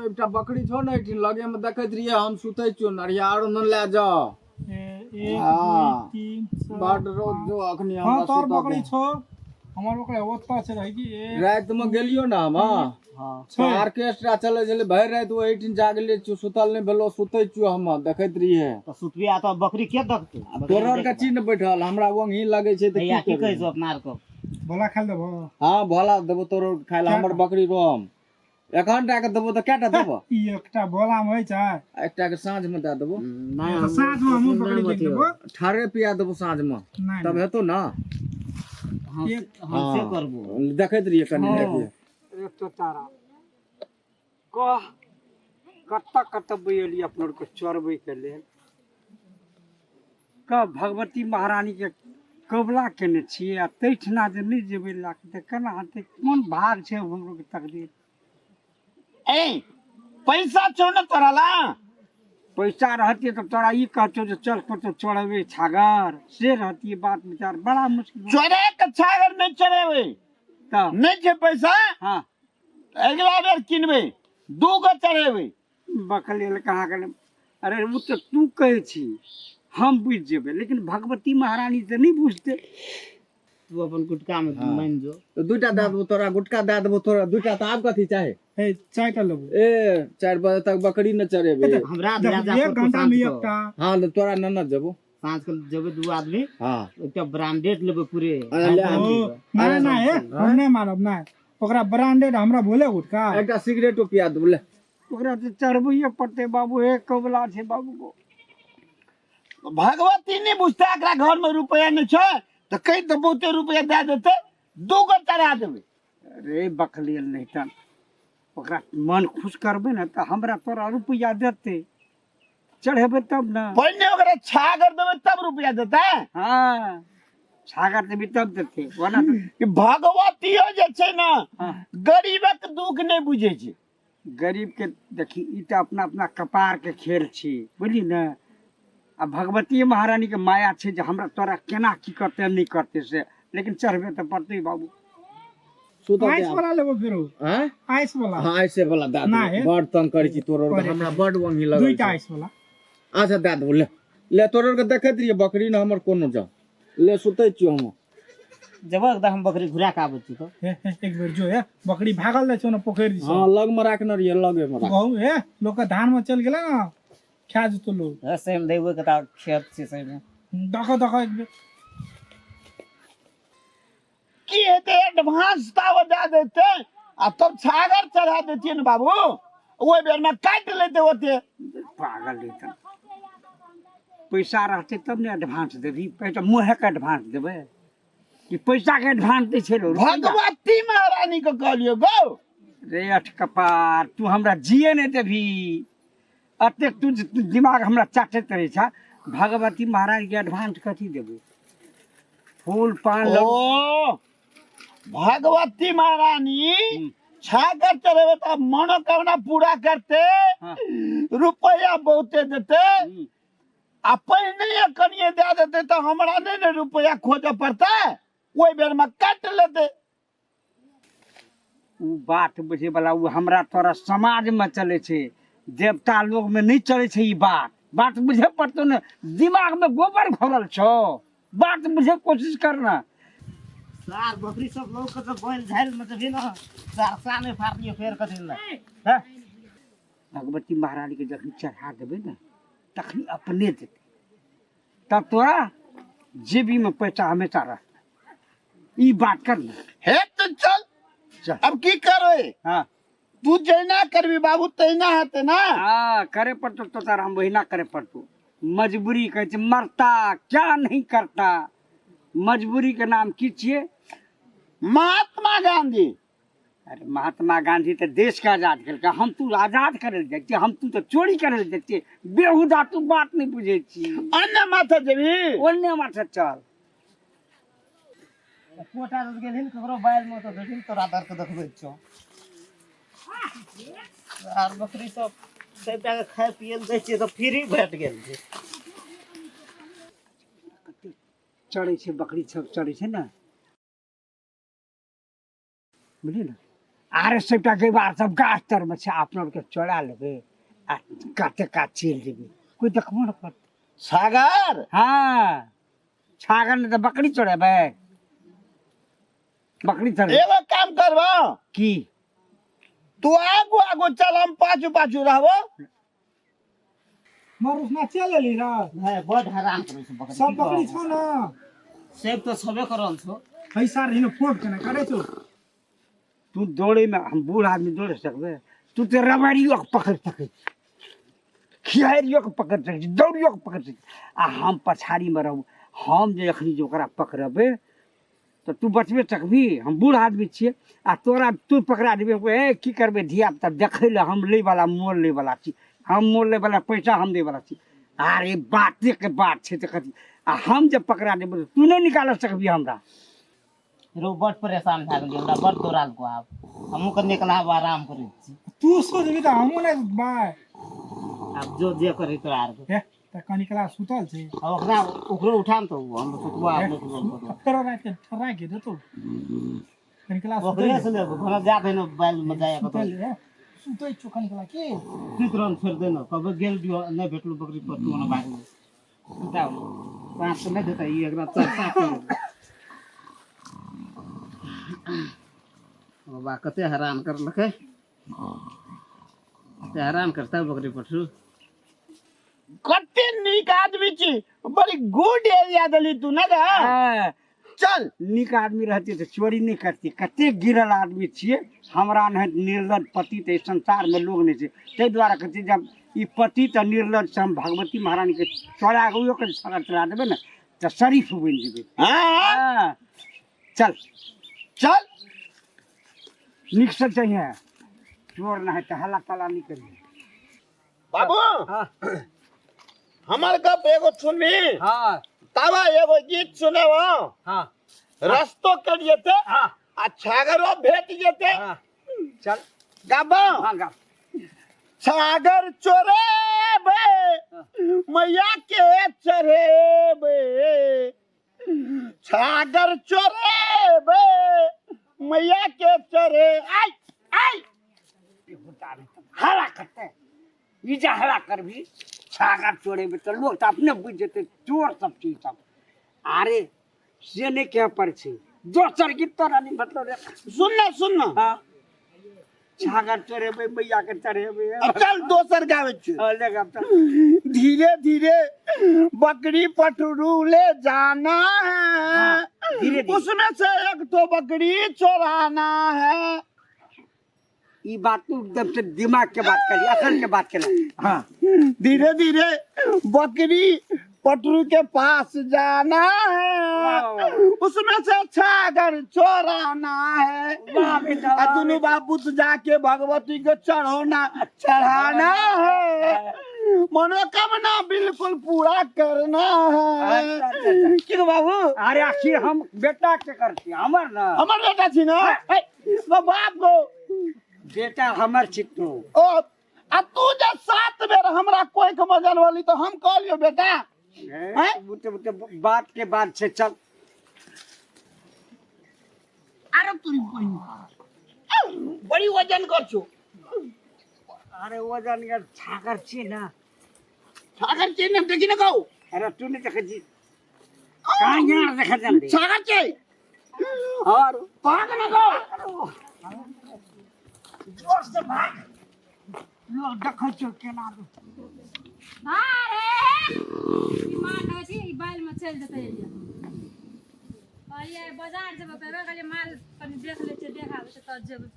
एकटा बकरी छौ ने एहिठिन लगे में देखैत रहियै हम सुतै छियौ नरिया आरो न लए जा। एक, हाँ। दुई, तीन, चार, बड रौद जो अखनी हाँ हमरा तोहर सुतऽ बकरी दे। छौ, हमर बकरी ओतऽ छै रहै कि एक राति में गेलियो ने हम, हाँ। हाँ। छै। ऑर्केस्ट्रा चलै छलै भरि राति, ओहिठिन जागले छियौ, सुतल नहि भेलो, सुतै छियौ हम, देखैत रहियै। तऽ सुतबी आ तऽ बकरी के देखतै? तोरा आर के चीज बैठल हमरा ओंघी लगै छै तऽ भैया की की कहै करबै? छौ अपना आर के? भोला खाइ देबो? हाँ भोला देबो तोरो खाय लए, हमर बकरी रोम एखन टा के देबो तऽ कएटा देबो? ई एकटा भोला मे होइ छै। एकटा के साँझ मे दए देबो। नहि। तऽ साँझ मे हमहूँ बकरी देख देबो। ठाढ़े पिया देबो साँझ मे। नहि। तब हेतौ ने? हम हम से करबो। देखैत रहियै कनि देखियै। एक तो तारा कह कतऽ कतऽ बैली अपना आरके चढ़बैके लेल कह भगवती महारानीके कबुला केने छियै आ ताहिठिना जे नहि जेबै लए कऽ तऽ केना हेतै? कोन भाग छै हमरो के तकदीर? ए पैसा छौ ने तोरा ला? पैसा रहतियै तऽ तोरा ई कहतौ जे चल कतौ चढ़ेबै छागर, से रहतियै बात विचार बड़ा मुश्किल। चोरे के छागर नहि चढ़ेबै। तऽ नहि छै पैसा। हाँ। अगिला बेर किनबै, दू गो चढ़ेबै। बकलेल कहाँ गेलै? अरे ओ तऽ तू कहै छी, हम बुझि जेबै, लेकिन भगवती महारानी तऽ नहि बुझतै। तू अपन गुटका में हाँ। मान जो। तऽ दूटा दए देबो तोरा, गुटका दए देबो तोरा दूटा, तऽ आब कथी चाही? हे चारिटा लेबो। ए 4 बजे तक बकरी न चरेबै। हमरा लए जा। एक घंटा साँझ मे के। एकटा। हाँ तऽ तोरा ननद जेबो। साँझ के जेबै दू आदमी। हाँ। एकटा ब्रांडेड लेबै पूरे। अरे ले। ओ नहि नहि, हे, हम नहि मानब, नहि ओकरा ब्रांडेड, हमरा भोले गुटका। एकटा सिगरेटो पिया देबो ले। ओकरा तऽ चढ़बैए पड़तै बाबू, हे कबुला छै बाबू को। भगवती नहि बुझतै एकरा घर में रुपया नहि छै तऽ कहि तऽ बहुते रुपया दए देतै, दू गो चढ़ा देबै। रे बकलेल नहि तऽ ओकरा मन खुश करबै ने तऽ हमरा तोरा रुपैआ देतै, चढ़ेबै तब ने। पहिने ओकरा छागर देबै तब रुपया देतै। हाँ छागर देबी तब देतै, ओना तऽ ई भगवतियो जे छै ने हाँ। गरीबक दुःख नहि बुझै छै। गरीब के देखी, ई तऽ अपना अपना कपार के खेल छी, बुझली ने? आ भगवती महारानी के माया छै जे हमरा तोरा केना की करतै नहि करतै से, लेकिन चढ़बे तऽ पड़तै बाबू। सुतऽ दे आइस आब। वाला लेबो फेरो? आँय? आइस वाला। हाँ ऐसे वाला दए ना देबो। हे। बड़ तंग करै छी तोरो आरके, हमरा बड़ ओंघी लगल दुईटा छै। आइस वाला। अच्छा दए देबो, ले ले। तोरो आरके देखैत रहियै बकरी ने हमर कोनो, जा ले, सुतै छियौ हम। जेबो एकदम, हम बकरी घुरा के आबै छी तऽ। हे, हे, एक बेर जो, हे बकरी भागल जाइ छौ ने पोखरि दिस। हाँ लग में राखने रहियै, लगे में राख। गहूँ हे लोक के धान में चलि गेलै ने, खा जेतौ लोग। हे सेम देबै के तऽ खेत छै सही में। देखो देखो एक बेर। की हेतै? एडवांस ताबत दए देतै आ तब छागर चढ़ा देतियै ने बाबू, ओहि बेर में काटि लेतै ओते। पागल रे, तऽ पैसा रहतै तब ने एडवांस देबही? पैसा मुँहेके एडवांस देबै कि पैसाके एडवांस दै छै लोक? भगवती महारानी के कहलियौ गौ। रे अठ कपार, तू हमरा जिए नहि देबही, एतेक तू तू दिमाग हमरा चाटैत रहै छ। भगवती महाराज के एडवांस कथी देबै? फूल पान लड्डू। ओ भगवती महारानी छागर चढ़ेबै तऽ मनोकामना पूरा करते। हाँ। रुपैआ बहुते देते। हम्म। आ पहिने कनिए दए देतै तऽ हमरा नहि ने रुपैआ खोजऽ पड़तै, ओहि बेरमे काटि लेतै। ओ बात बुझे वाला ओ हमरा तोरा समाज में चले छै, देवता लोग में नहीं चले छै। ई बात बात बुझे पड़तौ ने, दिमाग में गोबर घोरल छौ, बात बुझे के कोशिश करना। सार बकरी सब लोग के तऽ बैल झाड़ि में जबही ने सार साने फाड़लियो फेर कथी लए हैं? भगवती महारानी के जखन चढ़ा देबै ने तखनी अपने देतै, तब तोरा जेबी में पैसा हमेशा रहतै। ई बात कर ने। हे तऽ चल। चल। अब की करबै? हाँ। तू जहिना करबी बाबू तहिना हेतै ने। हाँ करे पड़तो तो तारा, हम वही ना करे पड़तो, मजबूरी कहै छै मरता क्या नहीं करता। मजबूरी के नाम की छियै? महात्मा गांधी। अरे महात्मा गांधी तऽ देश के आजाद केलकै, हम तू आजाद करे लए जाइ छियै? हम तू तऽ चोरी करे लए जाइ छियै। बेहुदा, तू बात नहि बुझै छी। अन्य माथा जेबी? ओन्ने माथे चल। कोटा दऽ गेलहिन ककरो बैल में तऽ देखिन तोरा दर के देखबै छौ। आर बकरी सब सबटा के खाय पिए लए दै छियै तऽ फ्री भेट गेल छै। चढ़ै छै बकरी सब, चढ़ै छै ने, बुझलियै ने? आरे सबटा गैबार सब गाछ तरमे छै, अपना आरके चोरा लेबै आ काते कात चलि जेबै, कोइ देखबो नहि करतै। छागर? हाँ, छागर नहि तऽ बकरी चोरेबै, बकरी चोरेबै। एगो काम करबो। की? तू आगू आगू चल, हम पाछू पाछू रहबो। मर उसना चल एली र। है बड हरान करै छै बकरी। सब बकरी छौ न? सेब तऽ छबे करल छौ। पैसा रही न, फोट के ना करे छौ। तू दौड़े में, हम बूढ़ आदमी दौड़ सकबे? तू तो रबड़ियो के पकड़ सकै छी, खिहारियो के पकड़ सकै छी, दौड़ियो के पकड़ सकै छी, आ हम पछाड़ी में रहू। हम जे अखनी जे ओकरा पकड़बै तऽ तू बचबे सकबी? हम बूढ़ आदमी छियै आ तोरा तू पकड़ा देबै, ए की करबै धिया पुता देखै लए? हम लै वाला मोल लै वाला छी, हम मोल लै वाला पैसा हम दै वाला छी। अरे बाते के बात छै तऽ कथी, आ हम जे पकड़ा देबै तऽ तू नहि निकाल सकबी हमरा। रो बड परेशान भए गेलियै, हमरा बड दौड़ालको, आब हमहूँ कनि निकलाब आराम करै छी। तू सोचबी तऽ हमहूँ नहि सुतबै। आब जो जे करै तोरा आरके। हे तऽ कनिकला सुतल छै। आ ओकरा ओकरो उठाम तऽ हम सुतबो आब नहि सुतबो। फेरो राति के ठर्रा के देतौ कनिकला सुतल। ओकरे से लेबो घरे जा दे न, बैल में जाय कतौ। सुतल है, सुतै छौ कनिकला की? सुति रहल छोड़ि दे न, कबे गेल दियो नहि भेटलो बकरी पर तू ओना भागलो। सुताउ साँप तऽ नहि देतै ई, एकरा चर्चा करू। बाबा कते हरान करलकै, कते हरान करतै बकरी पठरू। कते नीक आदमी छी, बड़ी गुड एरिया देली तू ना गा। हाँ, चल। नीक आदमी रहती तऽ चोरी नहि करती। कते गिरल आदमी छियै, हमरा नहि निर्लज पति तऽ एहि संसारमे लोग नहि छै। ताहि दुआरे कहै छै जब ई पति तऽ निर्लज से हम भगवती महारानीके चोरा कऽ ओहियो के सगर चला देबै ने तऽ शरीफ बनि जेबै। हाँ। हाँ, चल। चल। नीक से चाहिए, चोर नहि तऽ हल्ला तल्ला नहि करिए। बाबू। हाँ। हमर गप एगो सुनबी? हाँ। ताबा एगो गीत सुनेब। हाँ। रस्तो कट जेते। हाँ। आ छागरो भेट जेते। हाँ, चल। गाबो। हाँ, गा। छागर चोरेबे मैया के चढ़ेबे, छागर चोरेबे मैया के चढ़े, आई आई। हल्ला करते, ई जे हल्ला करबी छागर चोरेबे तऽ लोक तऽ अपने बुझि जेतै चोर सब चीज सब। अरे से नहि कहै पड़ै छै, दोसर गीत तोरा नहि मतलब रे। सुन ना, सुन ना। हाँ, छागर चोरेबै मैया के चढ़ेबै। अब चल दोसर गावे छी। हाँ, ले गाब चल। धीरे धीरे बकरी पटरू ले जाना है, धीरे धीरे। उसमें से एक तो बकरी चोराना है। ई बात तू एकदम से दिमाग के बात करी, अकल के बात केला। हाँ। धीरे धीरे बकरी पटरू के पास जाना है, उसमें से छागर चोराना है। वाह बेटा, आ दुनू बाबू तो जाके भगवती को चढ़ोना चढ़ाना है, मनोकामना बिल्कुल पूरा करना है। अच्छा, अच्छा, अच्छा। की गो बाबू? अरे आखिर हम बेटा के करती हमर ना। हमर बेटा छी ना? ए, गो बाप गो। बेटा हमर छी तू। ओ आ तू जे 7 बेर हमरा कोई के मजन वाली तो हम कहलियो बेटा। हैं? बुते बुते बात के बात छै, चल। अरे तोरी बहिन बड़ी वजन कर छु। अरे वजन के छागर छी ना। छागर छी ने, देखी न कहू। अरे तू नहीं देखै छी, कहाँ यहाँ देखै जल्दी। छागर छी। और भाग न कहू। जोर से भाग, लोग देखै छौ केना। अरे ई माँ कहै छी ई बाइल में चलि जेतै एलियै, कहलियै बाजार जेबै पेबे, कहलियै माल कनि देख लै छियै, देख आबै छै तब जेबै।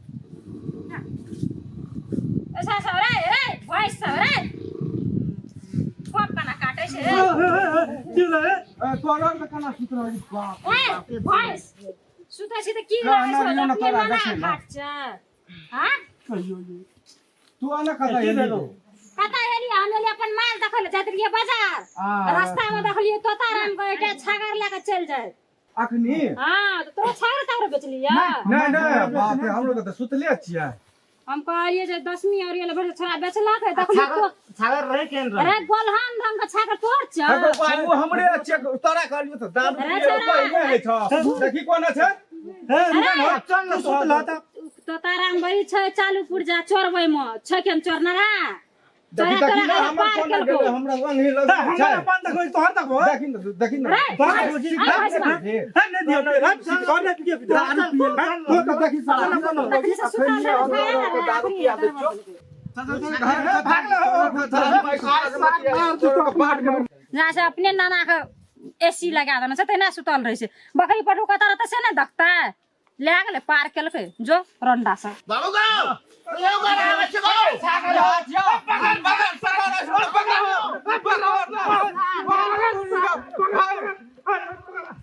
ऐसा सब रे रे भैंस सब रे फोप केना काटै छै रे। तोरा के केना सुत रहल छी, बाप। ए भैंस सुतै छी तऽ की ना, लागै ना, छौ? ना, ना, अपने तोरा मना देखै ना। काट छै। हाँ। कहियो ये तू आना कतऽ एली? कतऽ एलियै? हम एलियै अपन माल देखै लए, जाइत रहियै बाजार। आ, रास्ता में देखलियै तोता राम के एकटा छागर लए कऽ चलि जाय। अखनी? हाँ, तऽ तोरो छागर तागर बेचलियै? नहि नहि, बाप रे, हमरो तऽ सुतले छियै। हम कहलियै जे दसमी और गेल भरि छोड़ा बेचलक है, देखलियै छागर तो छागर रहे केहन रहे? अरे गोलहन ढंग के छागर तोर छ। अरे बाबू, हमरे चेक तोरा कहलियो तऽ दारू अरे पियै छोड़ा। पाइ नहि होइ छौ, देखी कोना छै। हे रुका ना, चल ना। तू सुतल त तोताराम बड़ी छै चालू पुर्जा चोरबै मे छै केन चोरनरा। देखी तोरा देखी तोरा ना हमर पार कोना केलको। गेलै, हमरा संग ही लग हमरा छै। अपन देखो तोहर देखो। देखी न, देखी न। रे, तोहर देखो जी। आइ भैंसबा। हे, नहीं दियो तोहर नहीं दियो। दारू पिए तो तो देखी साला। तखनी से सुतल रहै, हम तोरा के दारू पिया दै छियौ। भाग ले। जहाँ से अपने नाना के एसी लगा देने छै तहिना सुतल रहै छै। बकरी पटु कतऽ रहतै से नहि देखतै। लए गेलै पार केलकै जो रंडा से।